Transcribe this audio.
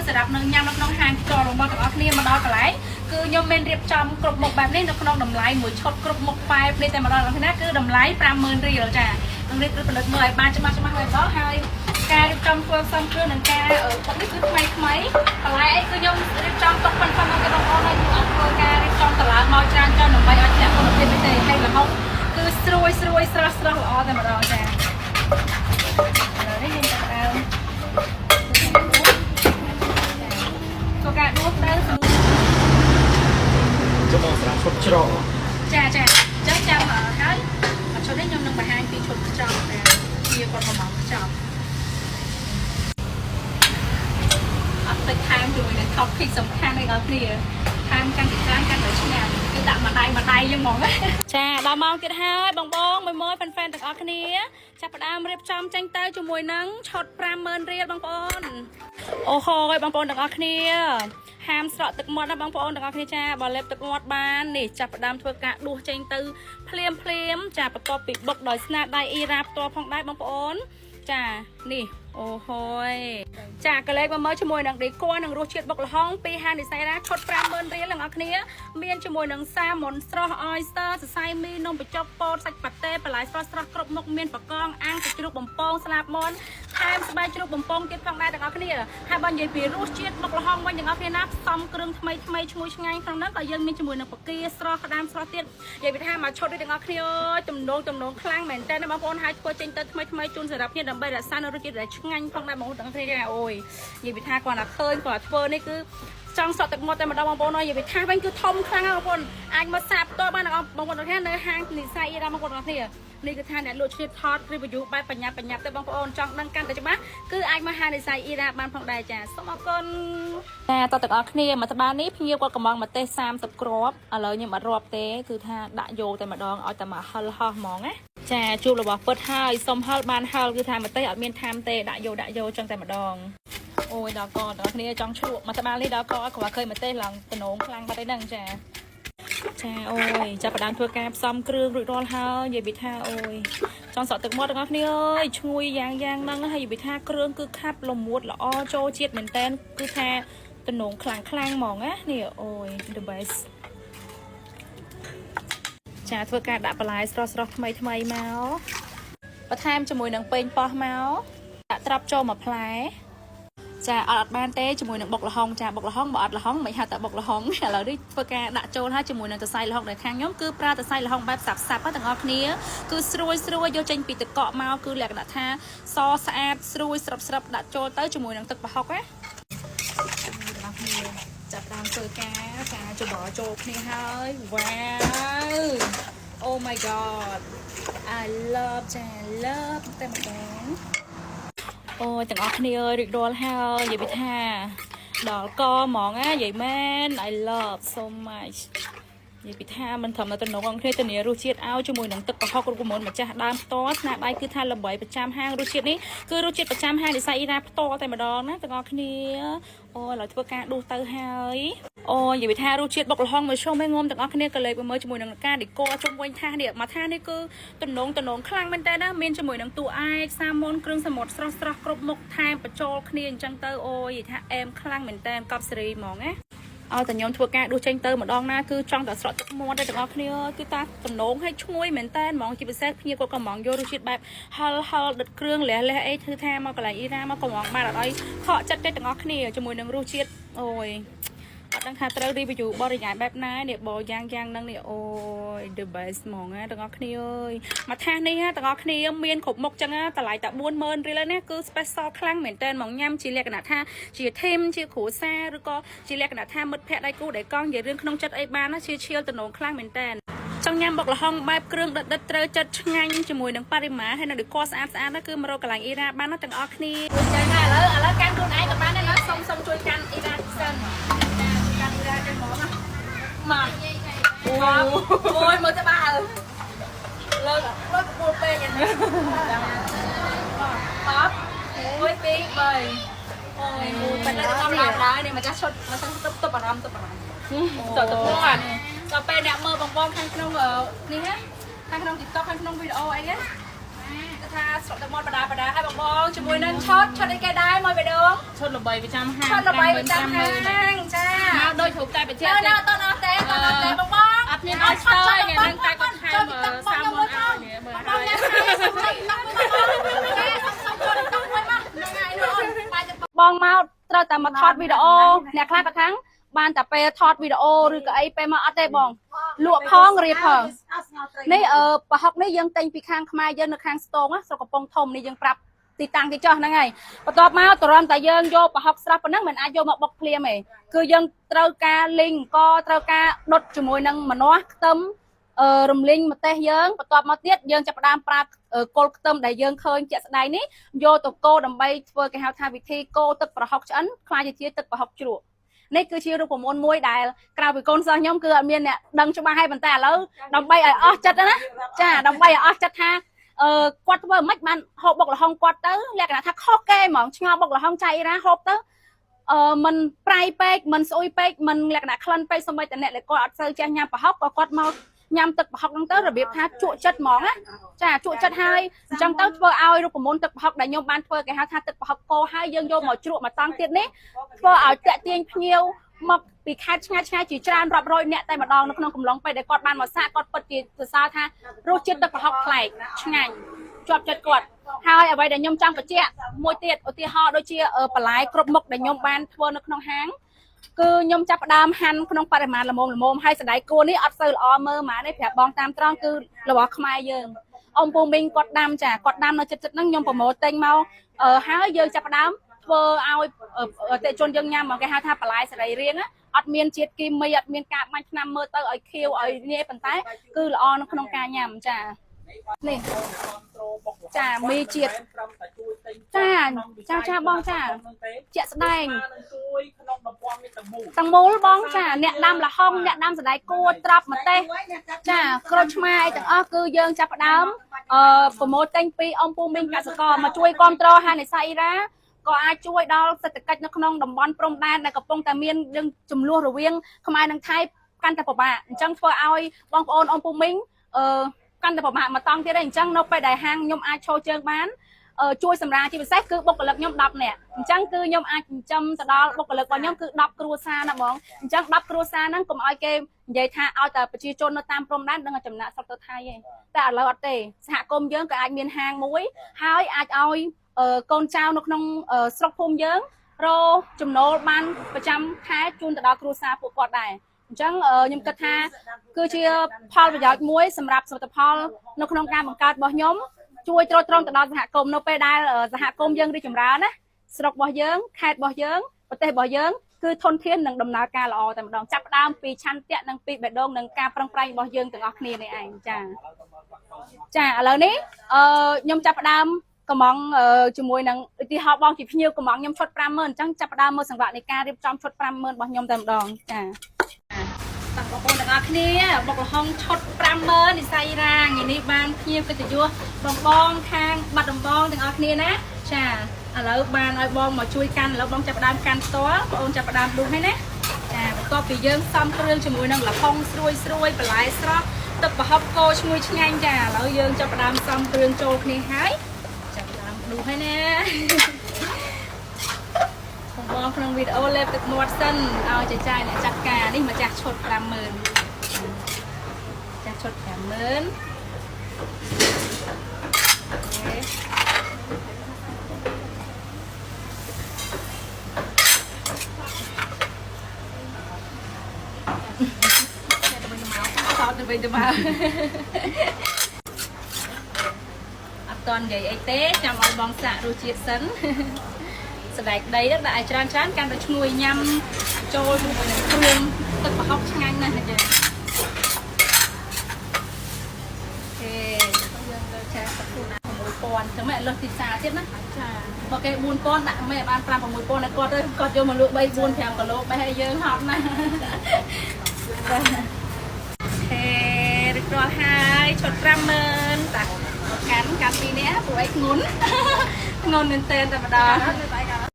សម្រាប់នៅញ៉ាំនៅក្នុងហាងផ្ទាល់របស់ទាំងអស់គ្នាមកដល់កន្លែងគឺខ្ញុំមានរៀបចំគ្រប់មុខបែបនេះនៅក្នុងតម្លៃមួយឈុតគ្រប់មុខបែបនេះតែម្ដងទាំងអស់គ្នាគឺតម្លៃ50000រៀលចានឹងរៀបផលិតមើលឲ្យបានច្បាស់ច្បាស់ហើយបងហើយការរៀបចំធ្វើផ្សំគ្រឿងនិងការបុកនេះគឺថ្មីថ្មីបន្លែអីគឺខ្ញុំរៀបចំទុកប៉ុណ្ណឹងគេបងប្អូនហើយគឺអត់ធ្វើការរៀបចំតម្លើងមកច្រើនច្រើនដើម្បីឲ្យធ្លាក់គុណភាពទេហើយល្ហុងគឺស្រួយស្រួយស្រស់ស្រស់ល្អតែម្ដងចាឥឡូវនេះយើងចាប់ផ្ដើមធ្វើការដួសទៅ ចុះបងសម្រាប់ឈុតច្រក ចាចាអញ្ចឹងចាំហើយមួយឈុតនេះខ្ញុំនឹងបង្ហាញពីឈុតខ្ចប់តែជាគាត់ប្រមងខ្ចប់អត់តិចថែមជាមួយនឹង topic សំខាន់ឯងអត់គ្នាថែមកាន់តែច្រើនកាន់តែឆ្ងាញ់គឺដាក់មួយដៃមួយដៃចឹងហ្មងចាដល់ម៉ោងទៀតហើយបងបងមួយមួយ fan fan ទាំងអស់គ្នាចាប់ផ្ដើមរៀបចំចេញទៅជាមួយនឹងឈុត50000រៀលបងប្អូនអូហូយបងប្អូនទាំងអស់គ្នាហាមស្រក់ទឹកមាត់ណាបងប្អូនទាំងអស់គ្នាចាបើលេបទឹកមាត់បាននេះចាប់ផ្ដើមធ្វើការដួសចេញទៅភ្លាមភ្លាមចាបន្ទាប់ពីបុកដោយស្នាដៃអ៊ីរ៉ាផ្ទាល់ផងដែរបងប្អូនចានេះអូហូយចាកលេចមកមើលជាមួយនឹងឌីគ័រនិងរសជាតិបុកល្ហុងពីហាងនិស័យរ៉ាឈុត50000រៀលទាំងអស់គ្នាមានជាមួយនឹងសាម៉ុនស្រស់ oyster សរសៃមីនំបញ្ចុកពោតសាច់ប៉ាតេបន្លែស្រស់ស្រស់គ្រប់មុខមានបកងអាំងសាច់ជ្រូកបំពងស្លាបមន់ថែមស្បែកជ្រូកបំពងទៀតផងដែរទាំងអស់គ្នាហើយបើនិយាយពីរសជាតិបុកល្ហុងវិញទាំងអស់គ្នាណាផ្សំគ្រឿងថ្មីថ្មីឈ្ងុយឆ្ងាញ់ក្នុងហ្នឹងក៏យើងមានជាមួយនឹងបកាស្រស់ក្តាមស្រស់ទៀតនិយាយពីថាមកឈុតនេះទាំងអស់គ្នាអើយទំនងទំនងខ្លាំងមែនតើណាបងប្អូនហើយធ្វើចេញទៅថ្មីថ្មីជូនសម្រាប់គ្នាដើម្បីរក្សានូវរសជាតិដែលឆ្ងាញ់ផងដែរបងប្អូនទាំងអស់គ្នាអូយនិយាយពីថាគាត់តែឃើញគាត់ធ្វើនេះគឺចង់សក់ទឹកមាត់តែម្ដងបងប្អូនអើយនិយាយពីថាវិញគឺធំខ្លាំងណាស់បងប្អូនអាចមកសាបផ្ទាល់បានបងប្អូនទាំងគ្នានៅហាងនិស័យអ៊ីរ៉ាបងប្អូនទាំងគ្នានេះគឺថាអ្នកលក់ឆ្លៀតថត review បែបបញ្ញាបញ្ញាទៅបងប្អូនចង់ដឹងកាន់តែច្បាស់គឺអាចមកហាងនិស័យអ៊ីរ៉ាបានផងដែរចាសូមអរគុណចាតទាំងអស់គ្នាមកត្បាល់នេះភ្ញៀវគាត់កំងម្ទេស30គ្រាប់ឥឡូវខ្ញុំអត់រាប់ទេគឺថាដាក់យកតែម្ដងឲ្យតែមកហិលហោះហ្មងណាចាជួបរបស់ពិតហើយសុំហិលបានហិលគឺថាម្ទេសអត់មានថាមទេដាក់យកដាក់យកចឹងតែម្ដងអូយដល់កដល់គ្នាចង់ឆ្លក់មកត្បាល់នេះដល់កគ្រាន់ឃើញម្ទេសឡើងតំណងខ្លាំងបាត់ឯហ្នឹងចាចាអូយចាប់ផ្ដើមធ្វើការផ្សំគ្រឿងរួចរាល់ហើយនិយាយពីថាអូយចង់សក់ទឹកមាត់ទាំងអស់គ្នាអើយឈ្ងុយយ៉ាងយ៉ាងហ្នឹងហើយនិយាយពីថាគ្រឿងគឺខាប់លមួតល្អចូលជាតិមែនតែនគឺថាតំណងខ្លាំងខ្លាំងហ្មងណានេះអូយ the best ចាធ្វើការដាក់បន្លែស្រស់ស្រស់ថ្មីថ្មីមកបន្ថែមជាមួយនឹងពេញប៉ោះមកដាក់ត្រប់ចូលមួយផ្លែចាអត់អត់បានទេជាមួយនឹងបុកល្ហុងចាបុកល្ហុងបើអត់ល្ហុងមិនហៅតែបុកល្ហុងឥឡូវនេះធ្វើការដាក់ចូលហើយជាមួយនឹងសរសៃល្ហុងដែលខាងខ្ញុំគឺប្រើសរសៃល្ហុងបែបសាប់សាប់ទាំងអស់គ្នាគឺស្រួយស្រួយយកចេញពីទឹកកកមកគឺលក្ខណៈថាសស្អាតស្រួយស្រាប់ស្រាប់ដាក់ចូលទៅជាមួយនឹងទឹកប្រហុកណាទាំងអស់គ្នាចាប់ដើមធ្វើការចាច្របល់ចូលគ្នាហើយវ៉ាវ Oh my God, I love ចា love តែម្ដងអូយទាំងអស់គ្នាអើយរួចរាល់ហើយនិយាយពីថាដល់កហ្មងណានិយាយមែន I love so much និយាយពីថាមិនត្រឹមតែតំណងអង្គគ្នាធានារសជាតិឲ្យជាមួយនឹងទឹកប្រហុករូបមន្តម្ចាស់ដើមផ្ទាល់ស្នាដៃគឺថាល្បីប្រចាំហាងរសជាតិនេះគឺរសជាតិប្រចាំហាងនិស័យអ៊ីរ៉ាផ្ទាល់តែម្ដងណាទាំងអស់គ្នាអូឥឡូវធ្វើការដួសទៅហើយអូនិយាយពីថារសជាតិបុកល្ហុងមួយឈុំឯងងំទាំងអស់គ្នាក៏លេខមកមើលជាមួយនឹងការឌីកជុំវិញថាសនេះមកថានេះគឺតំណងតំណងខ្លាំងមែនតើណាមានជាមួយនឹងតួឯកសាម៉ុនគ្រឿងសមុទ្រស្រស់ស្រស់គ្រប់មុខថែមបញ្ចូលគ្នាអញ្ចឹងទៅអូយនិយាយថាអែមខ្លាំងមែនតើកប់សេរីហ្មងណាឲ្យតែខ្ញុំធ្វើការដួសចេញទៅម្ដងណាគឺចង់តែស្រក់ទឹកមាត់ទេទាំងអស់គ្នាគឺតាតំណងឲ្យឈ្ងុយមែនតើហ្មងជាពិសេសភ្ញៀវគាត់ក៏ហ្មងយករសជាតិបែបហឹលហឹលដិតគ្រឿងលះលះអីធ្វើថាមកកន្លែងអ៊ីរ៉ាមកក៏ហ្មងបានអត់អីខកចិត្តទេទាំងអស់គ្នាជាមួយនឹងរសជាតិអូយអត់ដឹងថាត្រូវ review បរិយាយបែបណានេះបយ៉ាងយ៉ាងហ្នឹងនេះអូយ the best ហ្មងណាទាំងអស់គ្នាអើយមកថាសនេះណាទាំងអស់គ្នាមានគ្រប់មុខចឹងណាតម្លៃតែ40000រៀលណាគឺ special ខ្លាំងមែនតើហ្មងញ៉ាំជាលក្ខណៈថាជា team ជាគ្រួសារឬក៏ជាលក្ខណៈថាមិត្តភក្តិដៃគូដៃកង់និយាយរឿងក្នុងចិត្តអីបានណាជាឈៀលតំណងខ្លាំងមែនតើចង់ញ៉ាំបុកល្ហុងបែបគ្រឿងដិតដិតត្រូវចិត្តឆ្ងាញ់ជាមួយនឹងបរិមាហើយនៅដូចស្អាតស្អាតណាគឺមករកកន្លែងអ៊ីរ៉ាបានណាទាំងអស់គ្នាចឹងហើយឥឡូវឥឡូវកាន់ខ្លួនឯងក៏បានដែរណាសុំសុំជួយកាន់អ៊ីរ៉ាសិនចាកាន់អ៊ីរ៉ាចឹងហ្មងណាមកអូយមើលទៅបាល់លើកលើកកពូលពេកហ្នឹងប៉ប1 2 3អូយមួយប៉ុណ្ណឹងធម្មតាដែរនេះម្ចាស់ឈុតម្ចាស់ទប់ទប់អារម្មណ៍ទប់អារម្មណ៍ទៅទៅមាត់ដល់ពេលអ្នកមើលបងបងខាងក្នុងនេះណាខាងក្នុង TikTok ខាងក្នុងវីដេអូអីណា គឺថាស្រក់ទឹកមាត់បដាបដាឲ្យបងបងជាមួយនឹងឈុតឈុតអីគេដែរមកបេះដូង ឈុតល្បីប្រចាំហាង ឈុតល្បីប្រចាំហាងចា មកដូចរូបតែបច្ចេក នៅនៅតនអត់ទេតនអត់ទេបងបង អត់មានឲ្យស្ទើរថ្ងៃហ្នឹងតែគាត់ថែមសាមនឲ្យនេះមើល បង ហើយ ញ៉ាំសុំចូលទឹកមួយមកសុំចូលទឹកមួយមកហ្នឹងហើយអូនបងមកត្រូវតែមកថតវីដេអូអ្នកខ្លះគាត់ថាបានតែពេលថតវីដេអូឬក៏អីពេលមកអត់ទេបងលក់ផងរៀបផងនេះអឺប្រហុកនេះយើងទិញពីខាងខ្មែរយើងនៅខាងស្ទងស្រុកកំពង់ធំនេះយើងប្រាប់ទីតាំងគេចោះហ្នឹងហើយបន្ទាប់មកតរំតែយើងយកប្រហុកស្រស់ប៉ុណ្ណឹងមិនអាចយកមកបុកភ្លាមទេគឺយើងត្រូវការលីងក៏ត្រូវការដុតជាមួយនឹងម្នាស់ខ្ទឹមអឺរំលីងម្ទេសយើងបន្ទាប់មកទៀតយើងចាប់ផ្ដើមប្រើគល់ខ្ទឹមដែលយើងឃើញជាក់ស្ដែងនេះយកទៅកូរដើម្បីធ្វើគេហៅថាវិធីកូរទឹកប្រហុកឆ្អិនក្លាយទៅជាទឹកប្រហុកជ្រក់នេះគឺជារូបមន្តមួយដែលក្រៅពីកូនសិស្សខ្ញុំគឺអត់មានអ្នកដឹងច្បាស់ហើយប៉ុន្តែឥឡូវដើម្បីឲ្យអស់ចិត្តណាចាដើម្បីឲ្យអស់ចិត្តថាអឺគាត់ធ្វើមិនបានហូបបុកល្ហុងគាត់ទៅលក្ខណៈថាខុសគេហ្មងឆ្ងល់បុកល្ហុងចៃរ៉ាហូបទៅអឺមិនប្រៃពេកមិនស្អុយពេកមិនលក្ខណៈក្លិនពេកសូម្បីតែអ្នកដែលគាត់អត់សូវចេះញ៉ាំប្រហុកក៏គាត់មកញ៉ាំទឹកប្រហុកហ្នឹងទៅរបៀបថាជក់ចិត្តហ្មងណាចាជក់ចិត្តហើយអញ្ចឹងទៅធ្វើឲ្យរូបមន្តទឹកប្រហុកដែលខ្ញុំបានធ្វើគេហៅថាទឹកប្រហុកគោហើយយើងយកមកជ្រក់មកតង់ទៀតនេះធ្វើឲ្យតាក់ទាញភ្ញៀវមកពីខេត្តឆ្ងាយឆ្ងាយជាច្រើនរាប់រយអ្នកតែម្ដងនៅក្នុងកំឡុងពេលដែលគាត់បានមកសាកគាត់ពិតជាសរសើរថារសជាតិទឹកប្រហុកប្លែកឆ្ងាញ់ជាប់ចិត្តគាត់ហើយអ្វីដែលខ្ញុំចង់បញ្ជាក់មួយទៀតឧទាហរណ៍ដូចជាបន្លែគ្រប់មុខដែលខ្ញុំបានធ្វើនៅក្នុងហាងគឺខ្ញុំចាប់ផ្ដើមហាន់ក្នុងបរិមាណល្មមល្មមហើយសណ្តែកគួរនេះអត់សូវល្អមើលហ្មងនេះប្រាប់បងតាមត្រង់គឺរបស់ខ្មែរយើងអ៊ំពូមីងគាត់ដាំចាគាត់ដាំនៅចិត្តចិត្តហ្នឹងខ្ញុំប្រមូលទិញមកហើយយើងចាប់ផ្ដើមធ្វើឲ្យអតិជនយើងញ៉ាំមកគេហៅថាបន្លែសរីរាង្គអត់មានជាតិគីមីអត់មានការបាញ់ថ្នាំមើលទៅឲ្យខៀវឲ្យនេះប៉ុន្តែគឺល្អនៅក្នុងការញ៉ាំចានេះចាមីជាតិចាចាចាបងចាជាក់ស្ដែង ជួយក្នុងតំបន់នេះទាំងមូល ទាំងមូលបងចាអ្នកដាំលហុងអ្នកដាំសណ្តែកគួរត្រាប់ម្ទេសចាក្រូចឆ្មាអីទាំងអស់គឺយើងចាប់ផ្ដើមអឺប្រមូលទិញពីអង្គពូមីងកសិករមកជួយគ្រប់គ្រងហានិស័យអ៊ីរ៉ាក៏អាចជួយដល់សេដ្ឋកិច្ចនៅក្នុងតំបន់ព្រំដែនដែលកំពុងតែមានរឿងចំនួនរវាងខ្មែរនិងថៃកាន់តែពិបាកអញ្ចឹងធ្វើឲ្យបងប្អូនអង្គពូមីងអឺកាន់តែពិបាកមកតង់ទៀតឯងអញ្ចឹងនៅពេលដែលហាងខ្ញុំអាចឈរជើងបានជួយសម្រាលជាពិសេសគឺបុគ្គលិកខ្ញុំ10នាក់អញ្ចឹងគឺខ្ញុំអាចចិញ្ចឹមទៅដល់បុគ្គលិករបស់ខ្ញុំគឺ10គ្រួសារណាបងអញ្ចឹង10គ្រួសារហ្នឹងកុំឲ្យគេនិយាយថាឲ្យតែប្រជាជននៅតាមព្រំដែនដឹងតែចំណាក់ស្រុកទៅថៃឯងតែឥឡូវអត់ទេសហគមន៍យើងក៏អាចមានហាងមួយហើយអាចឲ្យកូនចៅនៅក្នុងស្រុកភូមិយើងរកចំណូលបានប្រចាំខែជូនទៅដល់គ្រួសារពួកគាត់ដែរអញ្ចឹងខ្ញុំគិតថាគឺជាផលប្រយោជន៍មួយសម្រាប់សមិទ្ធផលនៅក្នុងការបង្កើតរបស់ខ្ញុំជួយទ្រទ្រង់ទៅដល់សហគមន៍នៅពេលដែលសហគមន៍យើងរីកចម្រើនណាស្រុករបស់យើងខេត្តរបស់យើងប្រទេសរបស់យើងគឺធនធាននិងដំណើរការល្អតែម្ដងចាប់ផ្ដើមពីឆន្ទៈនិងពីបេះដូងនិងការប្រឹងប្រែងរបស់យើងទាំងអស់គ្នានេះឯងចាចាឥឡូវនេះអឺខ្ញុំចាប់ផ្ដើមកំងជាមួយនឹងឧទាហរណ៍បងជាភ្ញៀវកំងខ្ញុំឈុត50000អញ្ចឹងចាប់ផ្ដើមមើលសង្វាក់នៃការរៀបចំឈុត50000របស់ខ្ញុំតែម្ដងចាតាំងបងប្អូនទាំងអស់គ្នាបុកលហុងឈុត50000និស័យរាងថ្ងៃនេះបានភ្ញៀវកិត្តិយសបងបងខាងបាត់ដំបងទាំងអស់គ្នាណាចាឥឡូវបានឲ្យបងមកជួយកាន់ឥឡូវបងចាប់ផ្ដើមកាន់ផ្ទាល់បងអូនចាប់ផ្ដើមដួសហើយណាចាបន្ទាប់ពីយើងផ្សំគ្រឿងជាមួយនឹងល្ហុងស្រួយស្រួយបន្លែស្រស់ទឹកប្រហុកគោឈ្ងុយឆ្ងាញ់ចាឥឡូវយើងចាប់ផ្ដើមផ្សំគ្រឿងចូលគ្នាហើយចាប់ផ្ដើមដួសហើយណាបងបងក្នុងវីដេអូលេបទឹកមាត់សិនឲ្យចចាយអ្នកចាត់ការនេះម្ចាស់ឈុត50000ចាស់ឈុត50000អូខេតទៅវិញទៅមកអត់តន់និយាយអីទេចាំឲ្យបងសាករសជាតិសិនសណ្តែកដីហ្នឹងដាក់ឲ្យច្រើនច្រើនកាន់តែឈ្ងុយញ៉ាំចូលជាមួយនឹងគ្រឿងទឹកប្រហុកឆ្ងាញ់ណាស់ចាអូខេយើងលើចាទឹកខ្លួន6000ចឹងមិនលើសទីផ្សារទៀតណាចាបើគេ4000ដាក់មិនបាន5 6000ដល់គាត់ទៅគាត់យកមកលក់3 4 5គីឡូបេះឲ្យយើងហត់ណាស់ចាហេរៀបរាល់ហើយឈុត50000តាកាន់កាន់ពីរនាក់ពួកឯងធ្ងន់ធ្ងន់មែនតើតែម្ដង